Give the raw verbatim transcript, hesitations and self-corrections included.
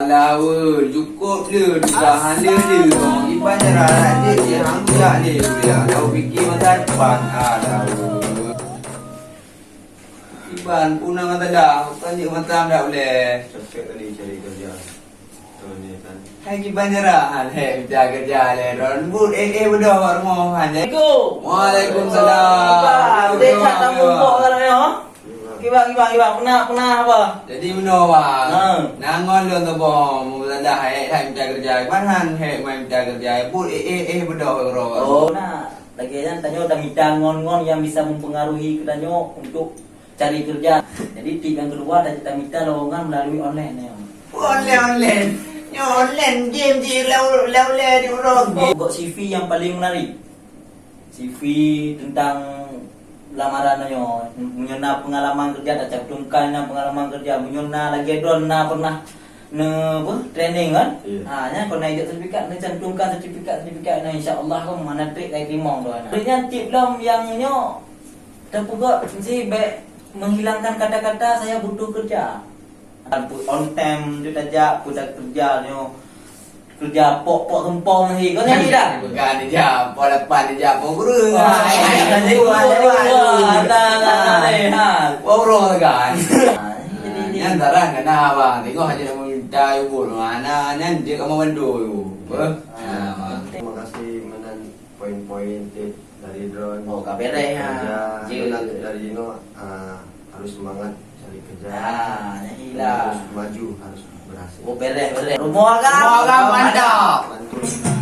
Lawa, cukup le, dah le le. Iban cara raja je hang jak le. Ya, dah fikir masa depan. Ah, lawa. Iban puna masa dah, bukan je masa dah boleh. Cocok tadi cari kerja. Tahun ni kan. Hai kiban cara, hai mita kerja le. Ron but eh eh bedoh bak rumoh han le. Assalamualaikum. Waalaikumsalam. Bah, dek cak tamu kok kan ya? Kiban, kiban, kiban. Pernah, pernah apa? Jadi meunoe, Bang. Ha. Nangon lôn tu, Bang. Meusalah, eh, hai mita kerja. Ban han, hai mai mita kerja. But, eh, eh, eh, beudôh keudroe. Oh, nah. Lagèe nyan, tanyoe tamita ngon-ngon nyang bisa mempengaruhi geutanyoe untuk cari kerja. Jadi, tip nyang keudua, ta-, tamita lowongan melalui online nyoe. Online, online. Nyoe online, game cit lau-, lau-, lau di uroe. Gok C V yang paling menarik. C V tentang lamaran nyoe. Meunyoe na pengalaman kerja, tacantumkan na pengalaman kerja. Meunyoe na lagèe droen na pernah ne, apa, training kan? Iya. Ha, nyan kon na ijak sertifikat, ne cantumkan sertifikat-sertifikat nyan, insya Allah kan mana trik kai teurimong tu. Nyan tip lom nyang nyoe, tapeugah mesti bèk menghilangkan kata-kata saya butuh kerja. Kan peuet on time tu tajak, peuet kerja nyoe. Kerja pok-pok seumpong lagi. Kau nyanyi dah? Bukan dia, pok lapan dia, pok guru. Wah, ada, ada, ada. Pok guru kan. Jadi, jadi. Nyan tarang kena abang. Tengok aja nak minta ibu. Mana nyan dia kamu bantu ibu. Apa? Ah, terima kasih menan poin-poin tip dari droen. Oh, ka bereh, ha. Kerja, je. Nanti dari Jino, ah, harus semangat cari kerja. Ah, nyan hilang. Harus maju, harus berhasil. Oh, bereh, bereh. Rumoh agam. Rumoh agam, mantap. Mantap.